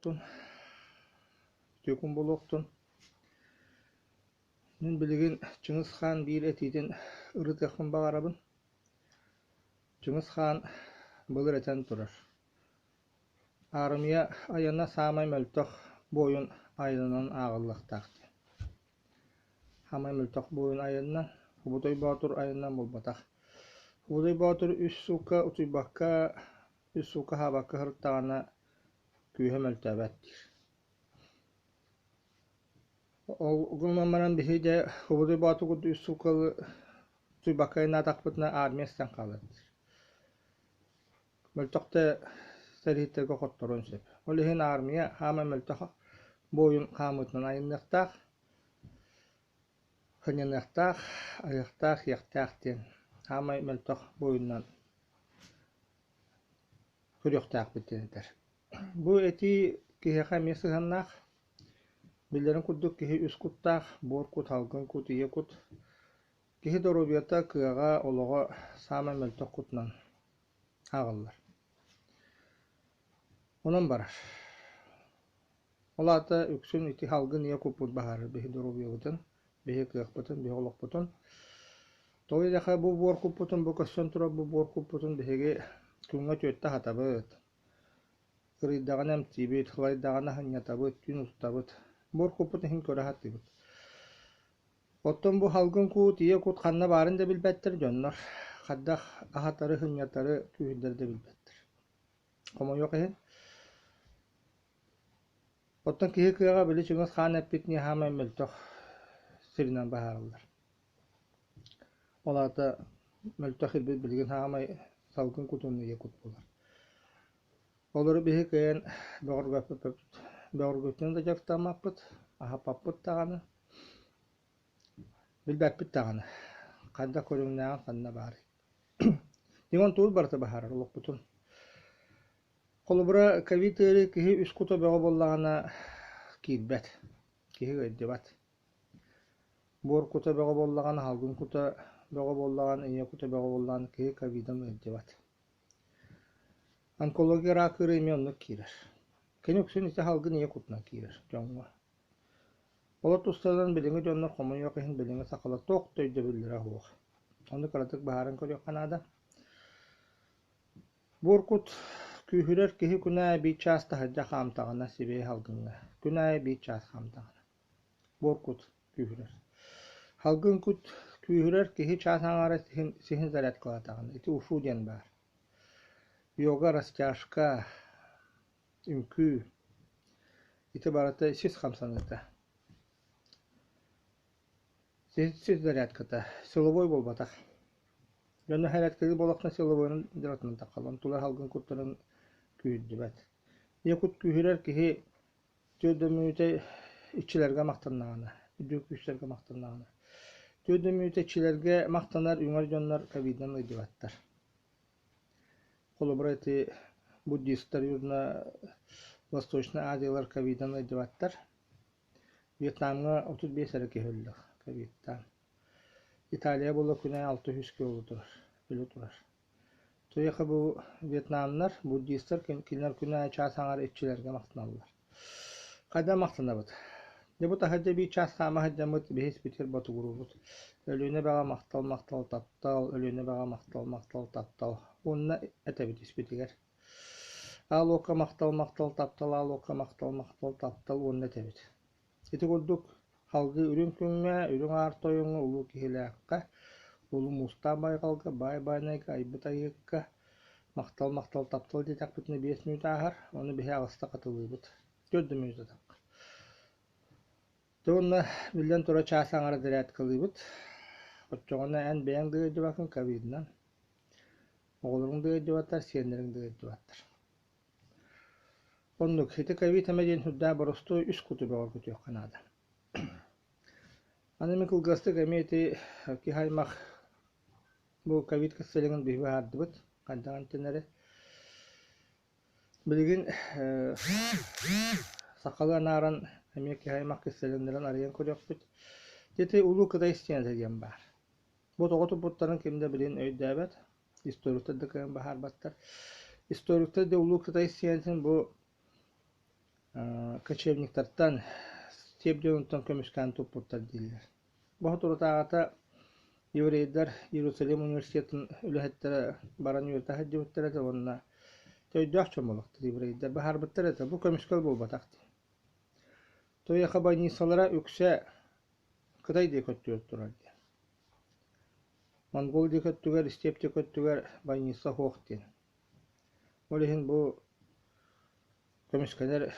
буолуохтун, үтүө күн буолуохтун. Мин билигин Чыҥыс Хаан биир этиитин ырытыахпын баҕарабын. Чыҥыс Хаан былыр этэн турар: «Аармыйа айана саамай мөлтөх буойун айанынан ааҕыллыахтаах» диэн. Саамай мөлтөх буойун айанынан, Кубутай Боотур айанынан буолбатах. Кубутай Боотур үс суукка утуйбакка, үс суукка аһаабакка сырыттаҕына күүһэ мөлтөөбөт диир. Ол гынан баран биһиги дьэ Кубутай Боотур курдук үс суукка утуйбакка айаннаатахпытына армия эстэн хаалар диир. Мөлтөх да сэрииһиттэргэ хотторуон сөп. Ол иһин аармыйа хаама мөлтөх буойун хаамыытынан айанныахтаах, сынньаныахтаах, айыахтаах, иэхтээх диэн хаамай мөлтөх буойунан көрүөхтээхпит диэн этэр. Бу этии киһиэхэ эмиэ сыһыаннаах. Биллэрин курдук киһи үс куттаах: буор кут, салгын кут, ийэ кут. Киһи доруобуйата, кыаҕа, олоҕо саамай мөлтөх кутунан ааҕыллар. Онон барар. Ол аата үксүн ити салгын ийэ куппут баһаарар биһи доруобуйабытын, биһи кыахпытын, биһи олохпутун. Тоҕо диэтэххэ бу буор куппутун, бу көстөн турар бу буор куппутун биһиги күҥҥэ түөртэ аһатабыт. Кырыйдаҕына эмтиибит, сылайдаҕына сынньатабыт, түүн устабыт. Буор куппут иһин көрө сатыыбыт. Оттон бу салгын кут, ийэ кут ханна баарын да билбэттэр дьоннор, хайдах аһатары, сынньатары, күүһүрдэри да билбэттэр. Хомойуох иһин. Оттон киһи кыаҕа били Чыҥыс Хаан эппитинии саамай мөлтөх сиринэн быһаарыллар. Ол аата мөлтөх ирбит билигин саамай салгын кутун ийэ кут буолар. Олору биһи кыайан бөҕөргөппүппүт, бөҕөргөтүнэн да дьарыктаммаппыт, аһаппаппыт даҕаны, билбэппит даҕаны, хайдах көрүҥнээҕин ханна баарый. Дьиҥ тугу барыта баһаарар олохпутун. Холобура, ковид ыарыы киһи үс кута бөҕө буоллаҕына киирбэт, киһи ыалдьыбат. Буор кута бөҕө буоллаҕына, салгын кута бөҕө буоллаҕына, ийэ кута бөҕө буоллаҕына киһи ковидын ыалдьыбат. Онкология рак ыарыы эмиэ оннук киирэр. Кини үксүн ити салгын ийэ кутунан киирэр дьоҥҥо. Олор тустарынан билиҥҥи дьоннор хомойуох иһин билиҥҥи сахалар туох да өйдөбүллэрэ суох. Ону кыратык быһааран көрүөххэ наада. Буор кут күүһүрэр киһи күн аайы биир чаас таһырдьа хаамтаҕына сибиэһэй салгыҥҥа. Күн аайы биир чаас хаамтаҕына. Буор кут күүһүрэр. Салгын кут күүһүрэр киһи чаас аҥаара сиһин, сиһин зарядкалаатаҕына. Ити ушу диэн баар. Йога, растяжка, үҥкүү. Ити барыта сис хамсаныыта. Сис зарядката. Силовой буолбатах. Дьоно зарядкалыыр буоллаххына силовойунан дьарыктаннахха, онтулар салгын куттарын күүһүрдүбэт. Ийэ кут күүһүрэр киһи Түөрт да мүнүүтэ иччилэргэ махтаннаҕына, үрдүк күүстэргэ махтаннаҕына. Түөрт да мүнүүтэ иччилэргэ махтанар үҥэр дьоннор ковидынан ыйдыбаттар. Холобура ити буддистар южно Восточной Азиялар ковидынан ыйдыбаттар. Вьетнамҥа 35 эрэ киһи өллө ковидтаан. Италия буола күнэ 600 киһи өлө турар, өлө турар. Туйаха бу вьетнамнар, буддистар кинилэр күн аайы чаас аҥаара иччилэргэ махтаналлар. Хайдах махтанабыт? Дьэ бу таһырдьа биир чаас хаама сылдьаммыт биһи испитигэр ботугуруубут. Өлүөнэ эбэҕэ махтал, махтал, таптал, Өлүөнэ эбэҕэ махтал, махтал, таптал. Уонна этэбит испитигэр. Аал уокка махтал, махтал, таптал, аал уокка махтал, махтал, таптал уонна этэбит. Ити курдук Салгыы Үрүҥ Күҥҥэ, Үрүҥ Аар Тойоҥҥо, Улуу Киһилээххэ, Улуу Муустаах Байҕалга, Баай Байанайга, Айбыт Айыыкка махтал, махтал, таптал диэтэхпитинэ биэс мүнүүтэ ааһар, ону биһи аҕыста хатылыыбыт. Түөрт да мүнүүтэ таххар. Дьэ уонна биллэн турар чаас аҥара зарядкалыыбыт. Оччоҕуна эн бэйэҥ да ыалдьыбаккын ковидынан, оҕолоруҥ да ыалдьыбаттар, сиэннэриҥ да ыалдьыбаттар. Оннук, ити ковид эмэ диэн сүрдээх боростуой үс куту бөҕөргөтүөххэ наада. Аны мин кылгастык эмиэ ити киһи аймах бу ковид кысылыгын биһиги быһаардыбыт, хайдах эмтэнэри. Билигин сахалыы анааран эмиэ киһи аймах кистэлэҥнэрин арыйан көрүөхпүт. Ити Улуу Кытай стената диэн баар. Бу тоҕо туппуттарын ким да билигин өйдөөбөт. Историктар да кыайан быһаарбаттар. Историктар да Улуу Кытай стенатын бу Кочевниктартан, степь дьонуттан көмүскээн туппуттар дииллэр. Бу соторутааҕыта еврейдэр Иерусалим университетын үлэһиттэрэ баран үөрэтэ сылдьыбыттар этэ уонна өйдөөх дьон буолуохтар еврейдэр быһаарбыттар этэ бу көмүскэл буолбатах диэн. Туйаха больницалара үксэ Кытай диэки өттүгэр турар диэн. Монгол диэки өттүгэр, степь диэки өттүгэр больница суох диэн. Ол иһин бу көмүскэнэр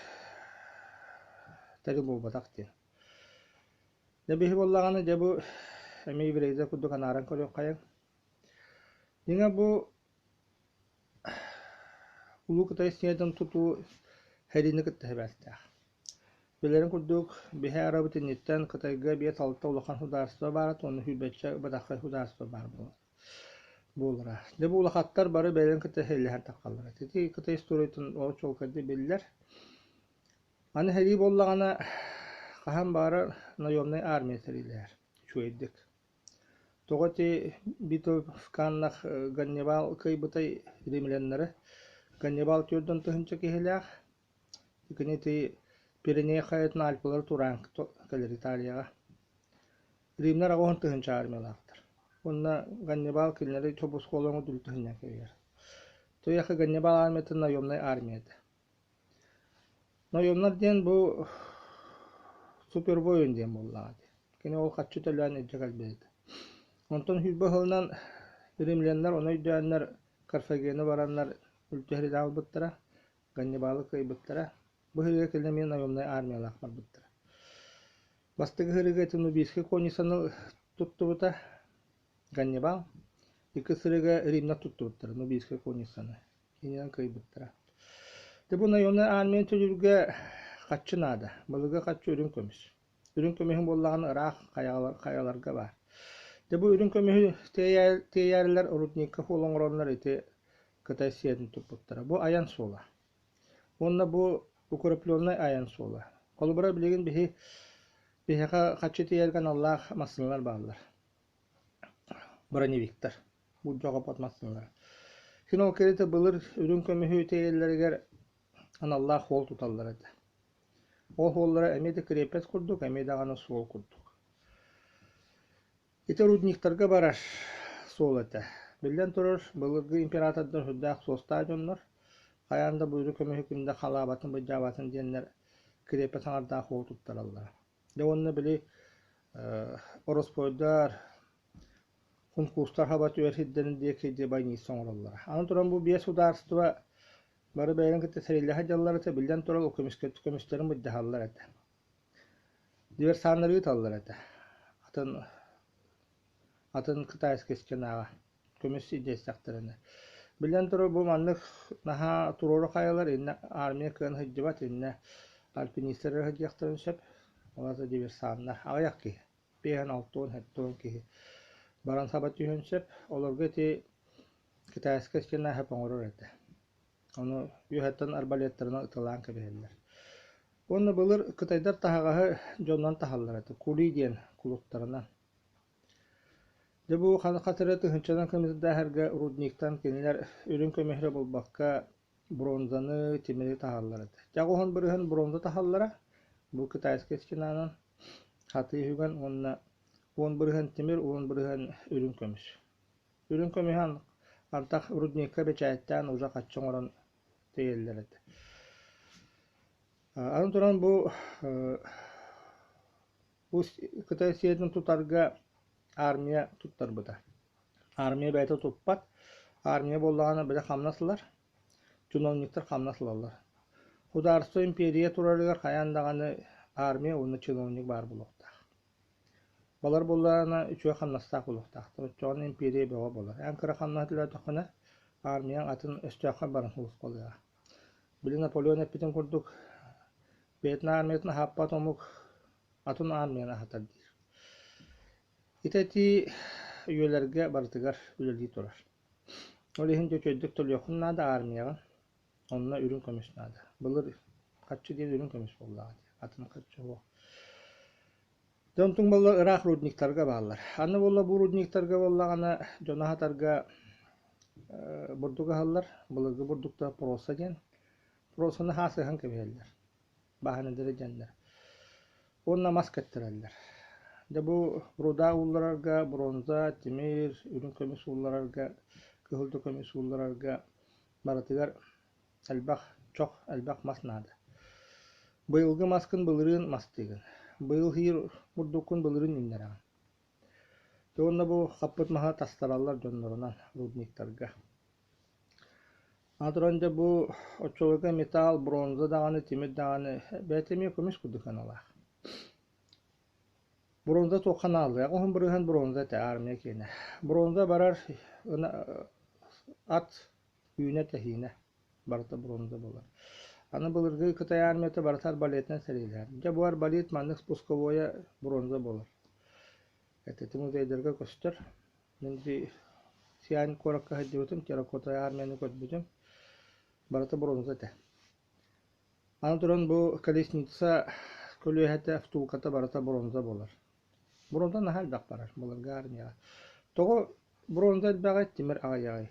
тэрил буолбатах диэн. Дьэ биһи буоллаҕына дьэ бу эмиэ еврейдэр курдук анааран көрүөххэйиҥ. Дьиҥэ бу Улуу Кытай стенатын тутуу сэриини кытта сибээстээх. Билэрин курдук, биһи арабыт инниттэн Кытайга биэс-алта улахан судаарыстыба баара уонна сүүрбэччэ бытаххай судаарыстыба баар буолара. Дьэ бу улахаттар бары бэйэлэрин кытта сэллэһэн таххаллара. Ити Кытай историятын олох чуолкайдык биллэр. Аны сэрии буоллаҕына, хаһан баҕарар наемнай армия сэриилэһэр үчүгэйдик. Тоҕо ити Битовканнах Ганнибал кыайбытай римляннары. Ганнибал 40 000 киһилээх. Кини ити Пиреней хайатын Альпалары тураан кэлэр Италияҕа. Римнэр 80 000 армиялаахтар. Уонна Ганнибал кинилэри тобус-холоҥу дүлтүһүннэн кэбиһэр. Туйаха Ганнибал армията наемнай армия этэ. Наемнар диэн бу супервоин диэн буоллаҕа дии. Кини ол харчы төлөөн илдьэ кэлбит этэ. Онтон 20 сылынан римляннар ону өйдөөннөр Карфагены бараннар үлтүһэрин аҕалбыттара, Ганнибалы кыайбыттара. Бу сырыыга кэлин эмиэ наемнай армиялаах барбыттара. Бастакы сырыыга ити Нубийскай конницаны туттубута Ганнибал. Икки сырыыга Римнэр туттубуттара Нубийскай конницаны. Кининэн кыайбыттара. Дьэ бу наемнай армияны төлүүргэ харчы наада. Былыргы харчы үрүҥ көмүс. Үрүҥ көмүһүн буоллаҕына ыраах хайаларга баар. Дьэ бу үрүҥ көмүһү тиэйээрилэр рудникка суол оҥороннор ити Кытай сиэрин туппуттара. Бу айан суола. Уонна бу укрепленнай айан суола. Холобура билигин биһи биһиэхэ харчы тиэйэргэ аналлаах массыыналар бааллар. Броневиктар. Буддьоҕоппот массыыналара. Син ол кэриэтэ былыр үрүҥ көмүһү тиэйэллэригэр аналлаах суол туталлар этэ. Ол суоллара эмиэ да крепость курдук, эмиэ даҕаны суол курдук. Ити рудниктарга барар суол этэ. Биллэн турар, былыргы императордар сүрдээх суостаах дьоннор, хайаан да буйру көмүһү ким да халаабатын, былдьаабатын диэннэр крепость аҥардаах суол туттараллара. Дьэ уонна били ороспуойдар, хункуустар хаба түһэр сирдэрин диэки дьэ больница оҥороллоро. Аны туран бу биэс судаарыстыба бары бэйэлэрин кытта сэриилэһэ дьаллар этэ, биллэн турар, ол көмүстэрин былдьаһаллар этэ. Диверсаннары ыыталлар этэ. Атын атын китайскай стенаҕа көмүс илдьэстэхтэринэ. Биллэн турар, бу маннык наһаа туруору хайалар иннэ армия кыан сылдьыбат, иннэ альпинистар эрэ сылдьыахтарын сөп. Ол аата диверсаннар. Аҕыйах киһи. 50, 60, 70 киһи баран саба түһүөн сөп. Олорго ити китайскай стена сөп оҥорор этэ. Ону үөһэттэн арбалеттарынан ыталаан кэбиһэллэр. Уонна былыр кытайдар таһаҕаһы дьонунан таһаллар этэ. Кули диэн кулуттарынан. Дьэ бу хатыры тыһыынчанан көмүсдээһэргэ рудниктан кинилэр үрүҥ көмүһү эрэ буолбакка бронзаны, тимири таһаллар этэ. Дьэ уһун бырыһын бронза таһаллара, бу китайскай стенанан хатыы үһүгэн уонна 10% тимир, 10% үрүҥ көмүс. Үрүҥ көмүһү антах рудникка бэчээттээн уже хаччы оҥорон тэйэллэр этэ. Аны туран бу Бу Кытай сиэрин тутарга армия туттарбыта. Армия бэйэтэ туппат. Армия буоллаҕына били хамнас ылар. Чиновниктар хамнас ылаллар. Судаарыстыба империя турарыгар хайаан даҕаны армия уонна чиновник баар буолуохтаах. Балар буоллаҕына үчүгэй хамнастаах буолуохтаахтар. Оччоҕуна империя бөҕө буолар. Эн кыра хамнас төлөөтөххүнэ армияҥ атын өстөөххө баран сулууспалыаҕа. Били Наполеон эппитин курдук бэйэтин армиятын аһаппат омук атын армияны аһатар диир. Ити этии үйэлэргэ барытыгар үлэлии турар. Ол иһин дьэ үчүгэйдик төлүөххүн наада армияҕын, онно үрүҥ көмүс наада. Былыр харчы диэн үрүҥ көмүс буоллаҕа дии, атын харчы суох. Дьэ онтуҥ буолла ыраах рудниктарга бааллар. Аны буолла бу рудниктарга буоллаҕына дьону аһатарга бурдук аһаллар, былыргы бурдуктар проса диэн. Просаны хаас ыһан кэбиһэллэр. Бааһынайдары дьэннэр. Уонна мас кэттэрэллэр. Дьэ бу руда уулларарга бронза, тимир, үрүҥ көмүс уулларарга, кыһыл да көмүс уулларарга барытыгар элбэх чох, элбэх мас наада. Быйылгы маскын былырыын мастыыгын. Быйыл сиир бурдуккун былырыын үүннэрэҕин. Дьэ уонна бу хаппыт маһы тастараллар дьоннорунан рудниктарга. Аны туран дьэ бу оччолорго металл, бронза даҕаны, тимир даҕаны бэйэтэ эмиэ көмүс курдук аналаах. Бронза туохха нааллыах уһун бырыһан бронза этэ армия киэнэ. Бронза барар ат үүнэ-тэһиинэ барыта бронза буолар. Аны былыргы Кытай армията барыта арбалетынан сэриилэһэр. Дьэ бу арбалет маннык спусковойа бронза буолар. Этэ музейдарга көстөр. Мин ити Сиань куоракка сылдьыбытым, терракота армияны көрбүтүм. Барыта бронза этэ. Аны туран бу колесница көлүөһэтэ, втулката барыта бронза буолар. Бронза наһаа элбэх барар былыргы армияҕа. Тоҕо бронза элбэҕий, тимир аҕыйаҕый?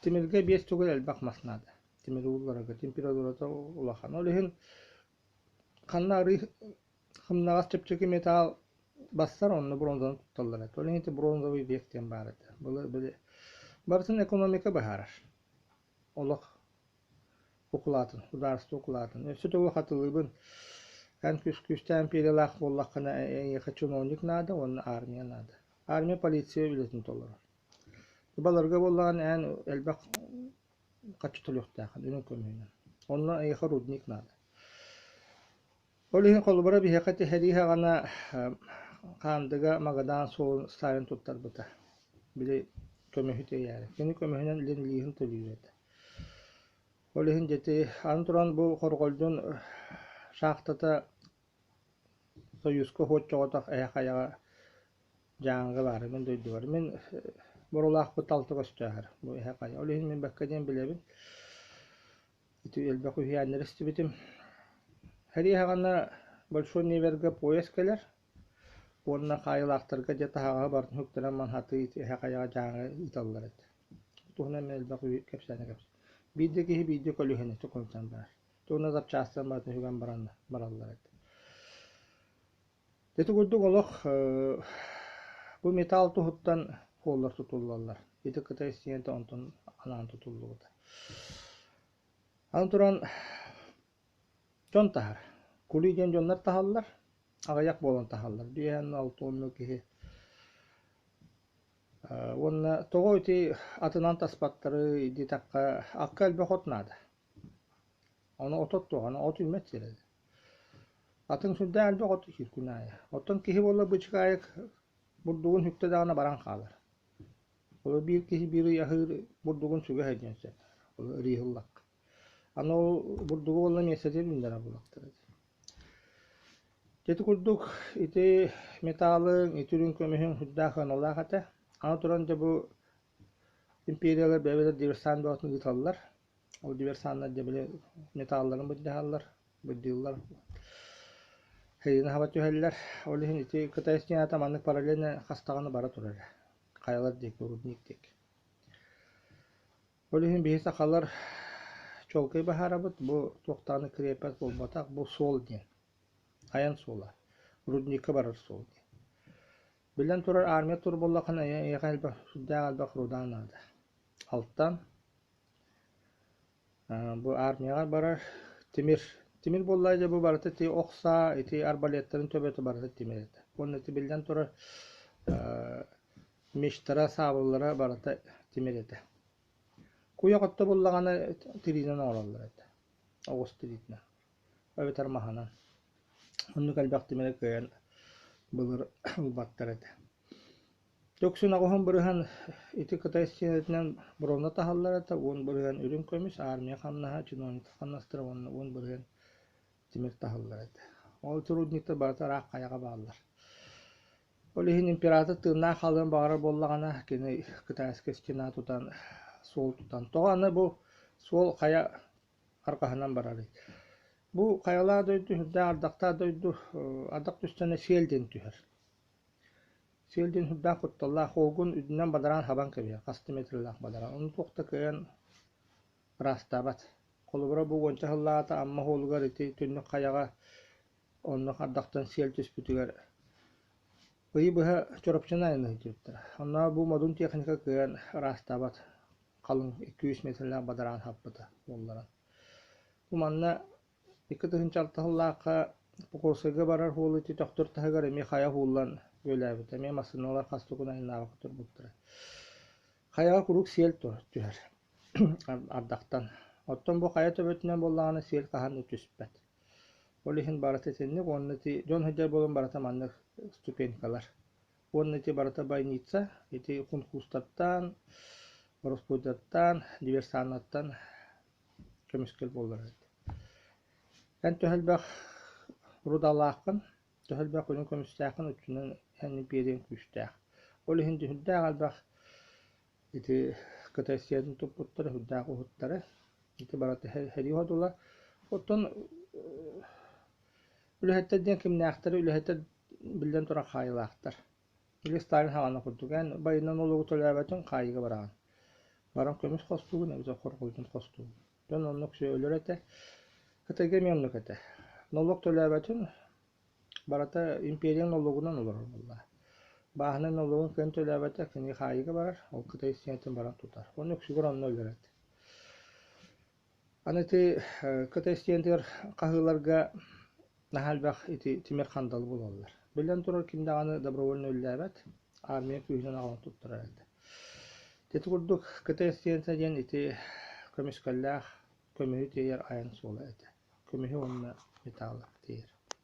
Тимиргэ биэс төгүл элбэх мас наада. Тимир уулларарга температурата улахан. Ол иһин ханна арыы хымнаҕас чэпчэки металл бассар, онно бронзаны тутталлар этэ. Ол иһин ити бронзовый век диэн баар этэ. Былыр били барытын экономика быһаарар. Олох укулаатын, судаарыстыба укулаатын. Өссө төгүл хатылыыбын. Эн күүстээх империялаах буоллаххына, эйиэхэ чиновник наада уонна армия наада. Армия полиция үлэтин толорор. Баларга буоллаҕына эн элбэх харчы төлүөхтээххин үрүҥ көмүһүнэн. Онно эйиэхэ рудник наада. Ол иһин холобура биһиэхэ түһэрии саҕана Хаандыга Магадан суолун Сталин туттарбыта. Били көмүһү тиэйээри. Кини көмүһүнэн ленд-лииһин төлүүр этэ. Ол иһин дьэти аны туран бу Хорҕолдьун шахтата Союзка уһуоччоҕотох эһэ хайаҕа Дьааҥыга баара мин дойдубар. Мин Борулаахпыт алта көстөөхөр бу эһэ хайа. Ол иһин мин бэккэ диэн билэбин. Ити элбэх үһүйээннэри истибитим. Сэрии саҕана Большой Невергэ поезд кэлэр уонна хаайыылаахтарга дьэ таһаҕаһы барытын үктэнэн манһатыы ити эһэ хайаҕа Дьааҥы ыыталлар этэ. Туһунан мин элбэх кэпсээни кэпсээн. Биирдэ киһи биирдэ көлүөһэни токунсан барар. Туһунан запчаастан барытын сүгэн баран бараллар этэ. Ити курдук олох бу металл туһуттан суоллар тутуллаллар. Ити Кытай стената онтон анаан тутуллубута. Аны туран дьон таһар. Кулий диэн дьоннор таһаллар, аҕыйах буолан таһаллар. Биэһэн алта уоннуу киһи. Уонна тоҕо ити атынан таспаттары диэтэххэ, акка элбэх от наада. Ону от оттуоҕа, от үүммэт сирэ. Атын сүрдээх элбэх от сиир күн аайы. Оттон киһи буолла бычыкаайык бурдугун үктэ даҕаны баран хаалар. Ол биир киһи биир ый аһыыр бурдугун сүгэ сылдьыан сөп. Ол ырыыһыллахха. Аны ол бурдугу буолла миэстэтигэр үүннэрэр буоллахтара дии. Ити курдук ити металлыҥ, ити үрүҥ көмүһүҥ сүрдээх сыаналаах этэ. Аны туран дьэ бу империялар бэйэлэрэ диверсант бөҕөтүн ыыталлар. Ол диверсаннар дьэ били металларын былдьаһаллар, былдьыыллар, сэриини хаба түһэллэр. Ол иһин ити Кытай стената маннык параллельно хастаҕына бара турара. Хайалар диэки, рудник диэки. Ол иһин биһи сахалар чуолкай быһаарабыт, бу туох даҕаны крепость буолбатах, бу суол диэн, айан суола, рудникка барар суол диэн. Биллэн турар, армия тур буоллаххына, эйиэхэ элбэх, сүрдээх элбэх руда наада. Алтан, Бу армияҕа барар тимир. Тимир буоллаҕа дьэ бу барыта ити ох саа, ити арбалеттарын төбөтө барыта тимир этэ. Уонна ити биллэн турар мечтара, саабыллара барыта тимир этэ. Куйах отто буллаҕына тириинэн оҥороллор этэ. Оҕус тириитинэн эбэтэр маһынан. Оннук элбэх тимири кыайан былыр ылбаттар этэ. Дьоксун аҕыһын бырыһан ити Кытай истиэнэтинэн бронза таһаллар этэ, 10% үрүҥ көмүс, армия хамнаһа, чиновниктар хамнастара уонна 10% тимир таһаллар этэ. Ол трудниктар барыта ыраах хайаҕа бааллар. Ол иһин император тыыннаах хаалыан баҕарар буоллаҕына, кини китайскай стена тутан, суол тутан. Тоҕо аны бу суол хайа арҕаһынан барарый? Бу хайалаах дойду, сүрдээх ардахтаах дойду, ардах түстэнэ сиэл диэн түһэр. Сиэл диэн сүрдээх кутталлаах, уолгун үрдүнэн бадараан хабан кэбиһэр, хас да метрлээх бадараан. Ону туох да кыайан ыраастаабат. Холобура, бу уонча сыллааҕыта Амма уолугар ити түннүк хайаҕа онно ардахтан сиэл түспүтүгэр ыйы быһа Чурапчыны айаннаһыы сылдьыбыттара. Онно бу модун техника кыайан ыраастаабат халыҥ 200 миэтэрэлээх бадараан хаппыта буолларан. Бу манна 2006 сыллаахха Покровскайга барар суолу ити Төхтүр таһыгар эмиэ хайа уһууллан бүөлээбитэ. Эмиэ массыыналар хас да күн айаннаабакка турбуттара. Хайаҕа куруук сиэл түһэр ардахтан. Оттон бу хайа төбөтүнэн буоллаҕына сиэл хаһан да түспэт. Ол иһин барыта итинник уонна ити дьон сылдьар буолан барыта маннык ступенькалар. Уонна ити барыта больница, ити хунхуустартан, ороспуойдартан, диверсаннартан көмүскэл буолар эбит. Эн төһө элбэх рудалааххын, төһө элбэх үрүҥ көмүстээххин оччонон эн империяҥ күүстээх. Ол иһин сүрдээх элбэх ити Кытай сиэрин туппуттара, сүрдээх уһуттара. Ити барыта сэрии содула. Оттон үлэһиттэр диэн кимнээхтэр үлэһиттэр биллэн туран хаайыылаахтар. Или Сталин хаҕана курдук эн байынан нолуогу төлөөбөтүҥ хаайыыга бараҕын. Баран көмүс хостуугун эбэтэр хорҕойдун хостуугун. Дьон оннук өлөр этэ. Кытайга эмиэ оннук этэ. Нолуок төлөөбөтүн барыта империя нолуогунан олорор буоллаҕа. Бааһынай нолуогун кыайан төлөөбөтө кини хаайыыга барар, ол Кытай истиэнэтин баран тутар. Уонна үксүгэр онно өлөр этэ. Аны ити Кытай истиэнэтигэр хаһыыларга наһаа элбэх ити тимир хандалы булаллар. Биллэн турар, ким даҕаны добровольно үлэлээбэт, армия күүһүнэн аҕалан туттарар этэ. Ити курдук Кытай истиэнэтэ диэн ити көмүскэллээх көмүһү тиэйэр айан суола этэ. Көмүһү уонна металлы.